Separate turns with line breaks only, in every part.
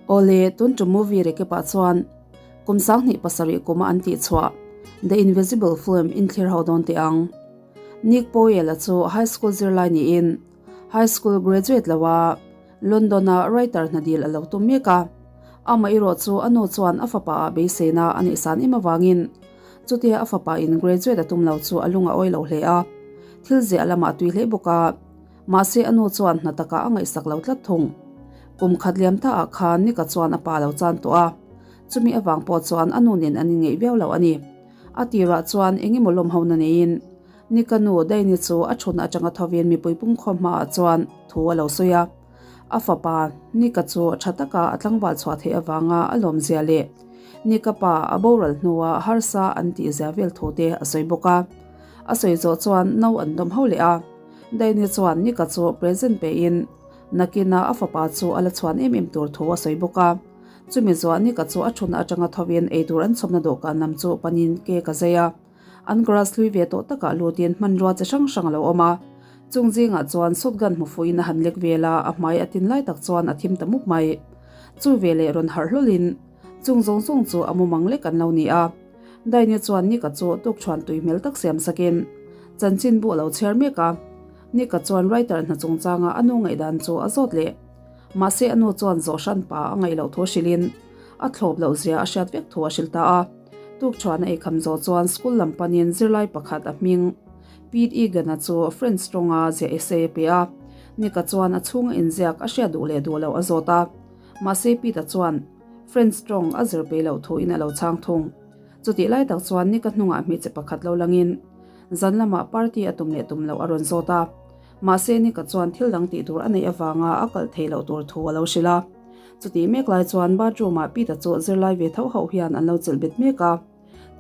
Awle, tun tum movie recap ah chuan kum 27 kuma an tih chhuah The Invisible film in thlir ho dawn teh ang. Nick Powell-a chu high school zirlai niin high school graduate lo a London-a writer hna dil a lo tum mek a. Amah erawh chu a nu chuan a fapa ah beiseina a neih san em avangin chutia a fapa in graduate a tum lo chu a lung a awi lo hle a. Thil ziah lamah a tui hle bawk a. Mahse a nu chuan hna takah a ngaihsak lo tlat thung. Kum khat liam ta ah khan Nika chuan a pa lo chan tawh a, chumi avang pawh chuan a nu nen an inngeih viau lo a ni. A tirah chuan eng emaw lawm ho na neiin Nika nu Daini chu a thutna atanga thovin mipui pumkhawm hmaah chuan thu a lo sawi a. A fapa Nika chu tha taka a tlangval chhuah theih avanga a lawmzia leh Nika pa a boral hnua harsa an tihzia vel thu te a sawi bawk a. A sawi zawh chuan no an dawm ho leh a. Daini chuan Nika chu present pein nakina a fapa chu a la chhuan em em tur thu a sawi bawk a. Chumi zuah Nika chu a thutna atanga thovin eitur an chhawmna dawhkan lam chu panin cake a zai a. An grass hlui ve tawh takah lutin hmanrua chi hrang hrang a lo awm a. Chung zingah chuan shotgun hmu fuhin a han lek vel a, a hmai a tin lai tak chuan a thim ta mup mai. Chu veleh rawn harh hlawlin chung zawng zawng chu a mumang lek an lo ni a. Daini chuan Nika chu tukṭhuan tui hmel tak siam sakin chanchinbu a lo chhiar mek a. Nika chuan writer hna chungchanga a nu ngaihdan chu a zawt leh. Mahse a nu chuan zawh hran pa a ngaih loh thu hrilhin a thlawp loh zia a hriat vek thu a hrilh ta a. Tukṭhuan a eikham zawh chuan school lam panin zirlai pakhat a hming Pete Egan-a chu French tawnga ziah essay a pe a. Nika chuan a chhunga inziak a hriat duh leh duh loh a zawt a. Mahse Pete-a chuan French tawng a zir peih loh thuin a lo chhang thung. Chutih lai tak chuan Nika hnungah hmeichhe pakhat lo langin zan lamah party a tum leh tum loh a rawn zawt a. Mahse Nika chuan thil dang tih tur a neih avanga a kalh theih loh tur thu a lo hrilh a. Chutih mek lai chuan bathroom ah Peter chu zirlai ve tho ho hian an lo chelh bet mek a.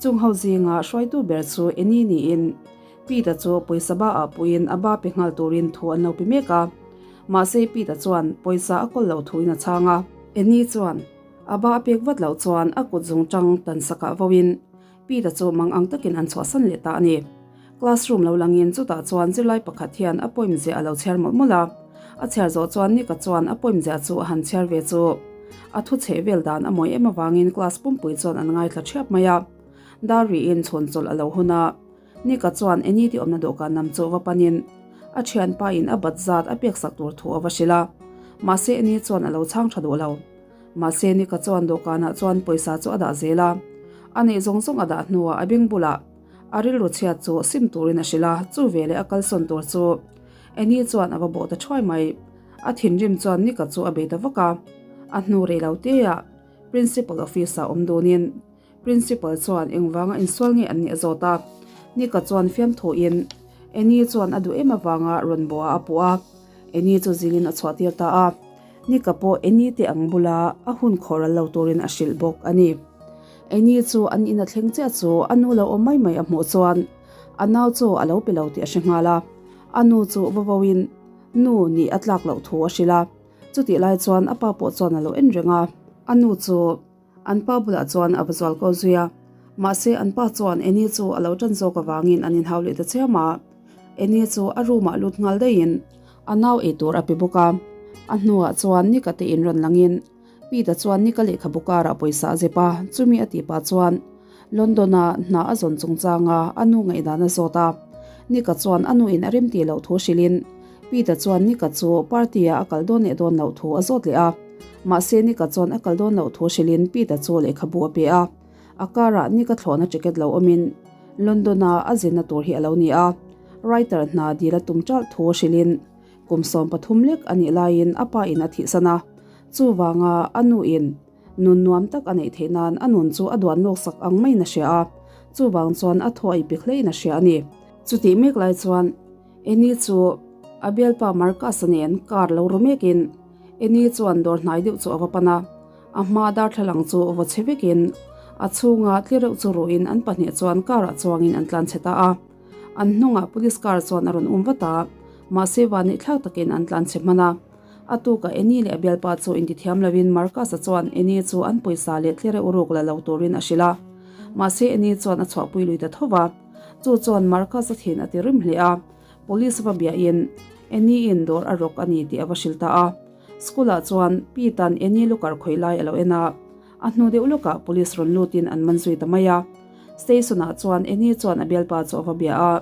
Chung ho zinga hruaitu ber chu Eni niin Peter chu pawisa ba ah puiin a ba pe nghal turin thu an lo pe mek a. Mahse Peter chuan pawisa a kawl loh thuin a chhang a. Eni chuan a ba a pek vat loh chuan a kut zung tang tan sakah voin Peter chu mang ang takin an chhuahsan leh ta a ni. Classroom lo langin chutah chuan zirlai pakhat hian a poem ziah a lo chhiar mawlh mawlh a. A chhiar zawh chuan Nika chuan a poem ziah chu a han chhiar ve chu. A thu chheh vel dan a mawi em avangin class pumpui chuan an ngaithla thiap mai a. Dar riin chhawn chawlh a lo hun a. Nika chuan Annie ti awmna dawhkan lam chu va panin a thianpa in a bat zat a pek sak tur thu a va hrilh a. Mahse Annie chuan a lo chhang tha duh lo. Mahse Nika chuan dawhkanah chuan pawisa chu a dah zel a. A neih zawng zawng a dah hnuah a beng bulah a rilru chhiat chu sim turin a hrilh a, chu veleh a kalsawn tur chu Annie chuan a va bawh ta thuai mai. A thinrim chuan Nika chu a bei ta vak a. A hnu rei lo teah Principal office ah awm dunin Principal chuan engvanga insual nge an nih a zawt a. Nika chuan fiamthuin Annie chuan a duh em avanga rawn bawh ah a puh a. Annie chu zilin a chhuah tir ta a. Nika pawh Annie te ang bula a hun khawhral lo turin a hrilh bawk a ni. Annie chu an in a thleng chiah chu a nu lo awm mai mai a hmuh chuan a nau chu a lo pe lo tih a hre nghal a. A nu chu va voin nu nih a tlak loh thu a hrilh a. Chutih lai chuan a pa pawh chuan a lo en reng a. A nu chu An pa bulah chuan a va zual ko zui a, mahse an pa chuan Annie chu a lo tan zawk avangin an inhau leh ta chiam a. Annie chu a room ah lut nghal daihin a nau ei tur a pe bawk a. A hnuah chuan Nika te in rawn langin Pete-a chuan Nika lehkhabu karah pawisa a zep a, chumi a tih pah chuan London ah hna a zawn chungchanga a nu ngaihdan a zawt a. Nika chuan a nu in a rem tih loh thu hrilhin Peter chuan Nika chu party ah a kal dawn leh dawn loh thu a zawt leh a. Mahse Nika chuan a kal dawn loh thu hrilhin Peter chu lehkhabu a pe a. A karah Nika thlawhna ticket lo awmin London ah a zinna tur hi a lo ni a. Writer hna dil a tum ṭalh thu hrilhin kum 13 lek a nih laiin a pa in a thihsan a. Chuvanga a nu in Nun nuam tak a neih theih nan a nun chu a duan lawk sak ang maiin a hria a, chuvang chuan a thaw a ipik hlein a hria a ni. Chutih mek lai chuan Annie chu a bialpa Marcus-a nen car lo ru mekin Annie chuan dawr hnai deuh chu a va pan a, a hma darthlalang chu vaw chhe vekin a chhunga tli reuh chu ruhin an pahnih chuan car-ah chuangin an tlan chhe ta a. An hnungah police car chuan a rawn um vat a, mahse vanneihthlak takin an tlan chhe hman a. A tukah Annie leh a bialpa chu intithiam loin Marcus-a chuan Annie chu an pawisa leh tlere uruk la lo turin a hrilh a. Mahse Annie chuan a chhuahpui lui ta tho va. Chu chuan Marcus-a thin a ti rim hle a. Police va biahin Annie-in dawr a rawk a ni tih a va hrilh ta a. School ah chuan Pete-a'n Annie Looker khawih lai a lo en a, a hnu deuh lawkah police rawn lutin an man zui ta mai a. Station ah chuan Annie chuan a bialpa chu a va bia a,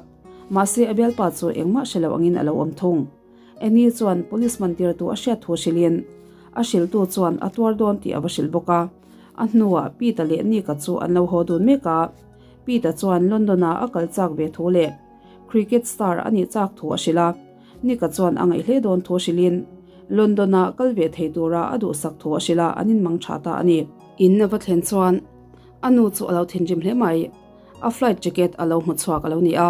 mahse a bialpa chu engmah hre lo angin a lo awm thung. Annie chuan police man tirtu a hriat thu hrilhin a hrilhtu chuan a tuar dawn tih a va hrilh bawk a. A hnuah Pete-a leh Nick-a chu an lo haw dun mek a, Pete-a chuan London-ah a kal chak ve thu leh cricket star a nih chak thu a hrilh a. Nick-a chuan a ngaih hle dawn thu hrilhin London-ah kal ve thei tura a duhsak thu a hrilh a, an inmang tha ta a ni. In a va thlen chuan a nu chu a lo thinrim hle mai. A flight ticket a lo hmu chhuak a lo ni a.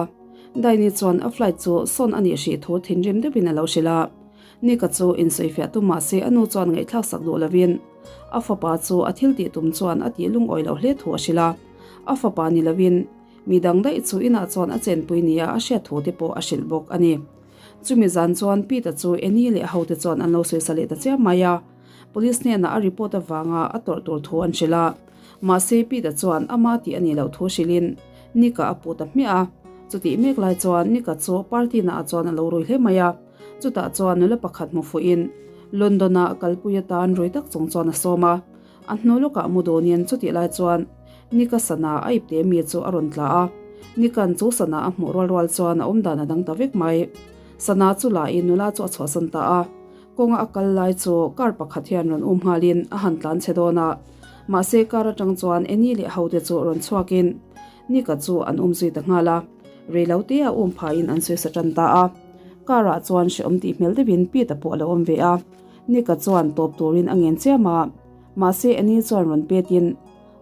Daini chuan a flight chu sawn a nih hrih thu thinrim deuhin a lo hrilh a. Nick-a chu insawifiah tum mah se a nu chuan ngaihthlak sak duh lovin a fapa chu a thil tih tum chuan a tih lungawi loh hle thu a hrilh a. A fapa ni lovin Mi dang daih chu inah chuan a chenpui nia a hriat thu te pawh a hrilh bawk a ni. Chumi zan chuan Pete-a chu Annie leh a hote chuan an lo sawisa leh ta chiam mai a. Police hnenah a report avanga a tawrh tur thu an hrilh a. Mahse Pete-a chuan ama tih a nih loh thu hrilhin Nick-a a puh ta hmiah a. Chutih mek lai chuan Nick-a chu party naah chuan a lo rui hle mai a. Chutah chuan nula pakhat hmu fuhin London-ah kalpui atan rui tak chung chuan a sawm a. A hnu lawkah mu dawnin chutih lai chuan Nika sana a ipte mi chu a rawn tla a, Nika'n chu sana a hmuh rual rual chuan a awmdan a dang ta vek mai. Sana chu lain nula chu a chhuahsan ta a, kawnga a kal lai chu car pakhat hian rawn um nghalin a han tlan chhe dawn a, mahse car atang chuan Annie leh hote chu rawn chhuakin Nika chu an um zui ta nghal a, reilote a um phaiin an sawi sa tan ta a. Car ah chuan hrehawm tih hmel deuhin Pete-a pawh a lo awm ve a. Nika chuan tawp turin a ngen chiam a, mahse Annie chuan rawn petin,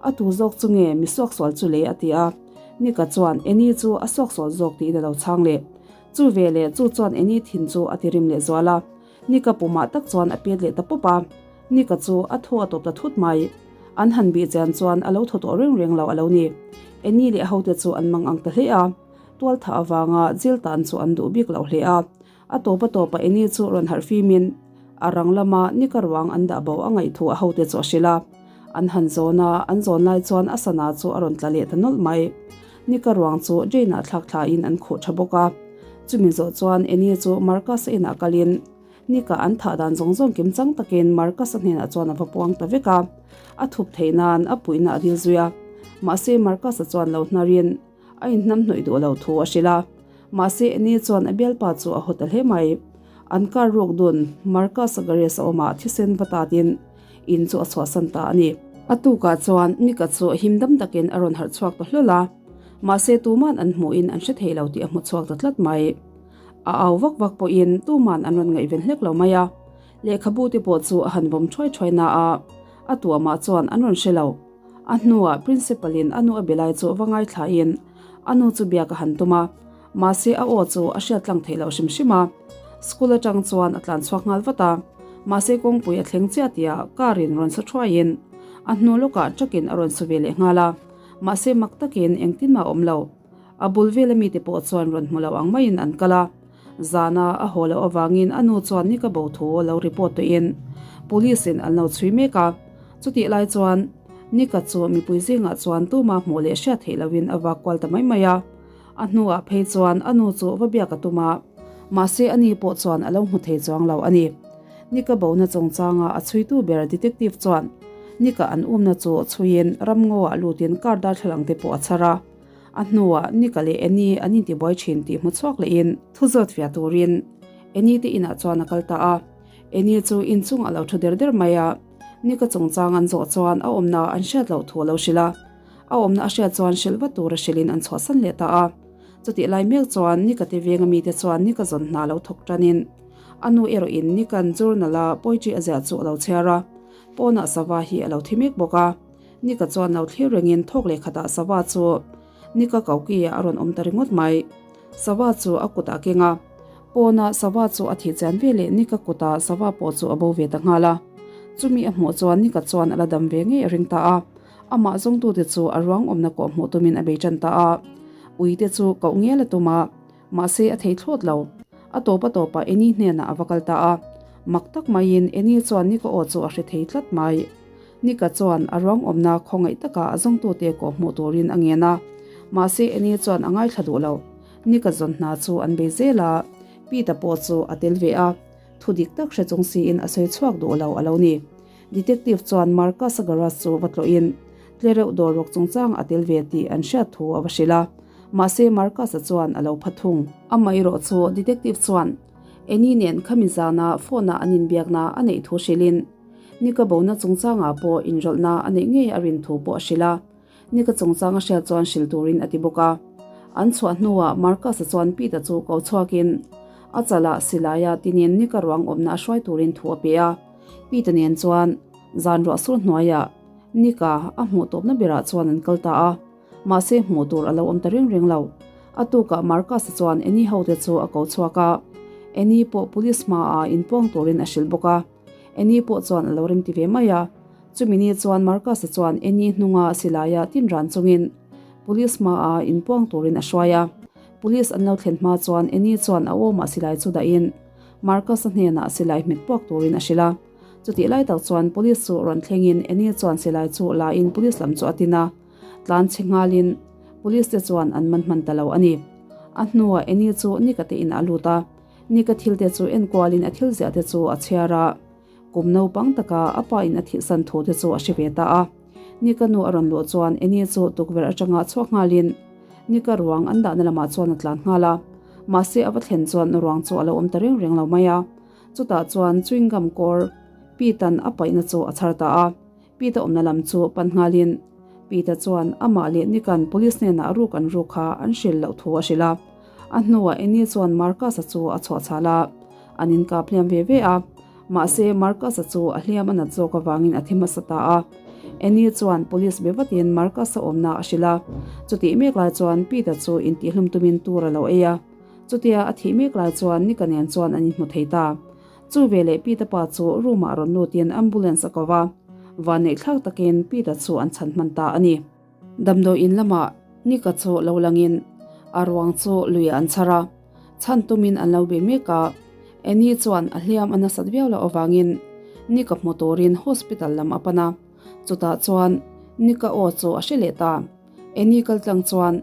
A tu zawk chu nge mi suaksual chu le? a ti a. Nika chuan Annie chu a suaksual zawk tiin a lo chhang leh. Chu ve leh chu chuan Annie thin chu a ti rim leh zual a. Nika pumah tak chuan a pet leh ta pawp a. Nika chu a thaw a tawp ta thut mai. An han bih chian chuan a lo thaw tawh reng reng lo a lo ni. Annie leh a hote chu an mang ang ta hle a. Tualthah avanga jail tan chu an duh bik loh hle a. A tawp a tawp a Annie chu rawn harh fimin a rang lama nika ruang an dah bo a ngaih thu a hote chu a hrilh a. An han zawn a, an zawn lai chuan a sana chu a rawn tla leh ta nawlh mai. Nika ruang chu Jane ah thlak thlain an khuh tha bawk a. Chumi zawh chuan Annie chu Marcus-a inah kalin Nika an thah dan zawng zawng kim chang takin Marcus-a hnenah chuan a va puang ta vek a. A thup theih nan a puihna a dil zui a. Mahse Marcus-a chuan lo hnarin A inhnamhnawih duh lo thu a hrilh a, mahse Annie chuan a bialpa chu a haw ta hle mai. An car ruk dun Marcus Garris a awmah thisen va tatin in chu a chhuahsan ta a ni. A tukah chuan Nick-a chu him dam takin a rawn harh chhuak ta hlawl a, mahse tuman an hmuhin an hre thei lo tih a hmu chhuak ta tlat mai. A au vak vak pawhin tuman an rawn ngaihven hlek lo mai a, lehkhabu te pawh chu a han vawm thuai thuai na a, a tuamah chuan an rawn hre lo. A hnuah principal in a nu a be lai chu va ngaithlain a nu chu biak a han tum a, mahse a aw chu a hriat tlang theih loh hrim hrim a. School atang chuan a tlan chhuak nghal vat a, mahse kawngpui a thleng chiah tihah car in rawn su thuaiin a hnu lawkah truck in a rawn su ve leh nghal a, mahse mak takin engtin mah a awm lo. A bul vela mite pawh chuan rawn hmu lo ang maiin an kal a, zana a haw loh avangin a nu chuan ni ka bo thu lo report tawhin police in an lo chhui mek a. Chutih lai chuan Nika chu mipui zingah chuan tuma hmuh leh hriat theih lohin a vak kual ta mai mai a. A hnuah phei chuan a nu chu va biak a tum a, mahse a ni pawh chuan a lo hmu thei chuang lo a ni. Nika bona chungchanga a chhuitu ber detective chuan Nika an umna chu chhuiin ramngaw ah lutin car darthlalang te pawh a chhar a. A hnuah Nika leh Annie an intibuai thin tih hmu chhuak lehin thu zawt fiah turin Annie te inah chuan a kal ta a. Annie chu inchung a lo thu der der mai a, Nika chungchang an zawh chuan a awmna an hriat loh thu a lo hrilh a. A awmna a hriat chuan hrilh vat tura hrilhin an chhuahsan leh ta a. Chutih lai mek chuan Nika te venga mite chuan Nika zawn hna lo thawk tanin a nu erawhin Nika'n journal a poetry a ziah chu a lo chhiar a, pawnah sava hi a lo thi mek bawk a. Nika chuan lo thlir rengin thawk leh khatah Sava chu Nika Kauki-ah a rawn awm ta ringawt mai. Sava chu a kutah a keng a, pawnah Sava chu a thih chian ve leh Nika kutah Sava pawh chu a bo ve ta nghal a. Chumi a hmuh chuan Nika chuan a la dam ve ngei a ring ta a, amah zawngtute chu a ruang awmna kawh hmuh tumin a bei tan ta a. Uite chu koh ngel a tum a, mahse a thei thlawt lo. A tawp a tawpah Annie hnenah a va kal ta a, mak tak maiin Annie chuan Nika aw chu a hre thei tlat mai. Nika chuan a ruang awmna khawngaih taka a zawngtute kawh hmuh turin a ngen a, mahse Annie chuan a ngaithla duh lo. Nika zawn hna chu an bei zel a, Pete-a pawh chu a tel ve a. Thu dik tak hre chung siin a sawi chhuak duh lo a lo ni. Detective chuan Marcus-a garage chu va tlawhin tlereuh dawr rawk chungchang a tel ve tih an hriat thu a va hrilh a. Mahse Marcus-a chuan a lo pha thung. Amaherawh chu detective chuan Annie nen khami zana phone-a an inbiakna a neih thu hrilhin Nika bona chungchangah pawh inrawlhna a neih ngei a rin thu pawh a hrilh a. Nika chungchang a hriat chuan hrilh turin a ti bawk a. An chhuah hnuah Marcus-a chuan Pete-a chu ko chhuakin a chalah silaia tinin Nika ruang awmna a hruai turin thu a pe a. Pete-a nen chuan zan ruah sur hnuaiah Nika a hmuh tawpna berah chuan an kal ta a. Mahse hmuh tur a lo awm ta reng reng lo. A tukah Marcus-a chuan Annie hote chu a ko chhuak a. Annie pawh police hmaah inpuang turin a hrilh bawk a. Annie pawh chuan a lo remti ve mai a. Chumi ni chuan Marcus-a chuan Annie hnunga silaia tin ran chungin police hmaah inpuang turin a hruai a. Police an lo thlen hma chuan Annie chuan a awmah silai chu dahin Marcus-a hnenah silai hmet puak turin a hrilh a. Chutih lai tak chuan police chu rawn thlengin Annie chuan silai chu lain police lam chu a tin a. Tlan chhe nghalin police te chuan an man hman ta lo a ni. A hnuah Annie chu Nick-a te inah a lut a. Nika thil te chu enkualin a thil ziah te chu a chhiar a, kum naupang taka a pa in a thihsan thu te chu a hre ve ta a. Nika nu a rawn luh chuan Annie chu tukverh atanga chhuak nghalin Nika ruang an dahna lamah chuan a tlan nghal a, mahse a va thlen chuan ruang chu a lo awm ta reng reng lo mai a. Chutah chuan chewing gum kawr Pete-a'n a paihna chu a chhar ta a. Pete-a awmna lam chu pan nghalin Pete-a chuan amah leh Nick-a'n police hnenah ruk an ruk kha an hrilh loh thu a hrilh a. A hnuah Annie chuan Marcus-a chu a chhuah chhal a, an inkap hliam ve ve a. Mahse, Marcus-a chu a hliam a nat zawk avangin a thi hmasa ta a. Annie chuan police be vatin Marcus-a awmna a hrilh a. Chutih mek lai chuan Pete-a chu intihhlum tumin tur a lo ei a. Chutia a thih mek lai chuan Nick-a nen chuan an inhmu thei ta. Chu veleh Pete-a pa chu room-ah rawn lutin ambulance a ko va, vanneih thlak takin Pete-a chu an chhan hman ta a ni. Damdawi in lamah Nika chu lo langin a ruang chu luiah an chhar a, chhan tumin an lo bei mek a. Annie chuan a hliam a nasat viau loh avangin Nika hmu turin hospital lam a pan a, chutah chuan Nika aw chu a hre leh ta. Annie kal tlang chuan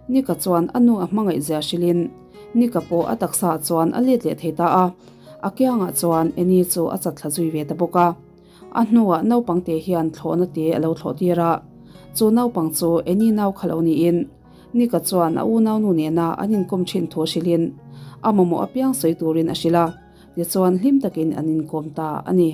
Nika chuan a nu a hmangaih zia hrilhin Nika pawh a taksaah chuan a let leh thei ta a, a kiangah chuan Annie chu a chat thla zui ve ta bawk a. A hnuah naupang te hian thlawhna te a lo thlawh tir a, chu naupang chu Annie nau kha lo niin Nika chuan a unaunu nena an inkawm thin thu a hrilhin a mamawh apiang sawi turin a hrilh a, tichuan hlim takin an inkawm ta a ni.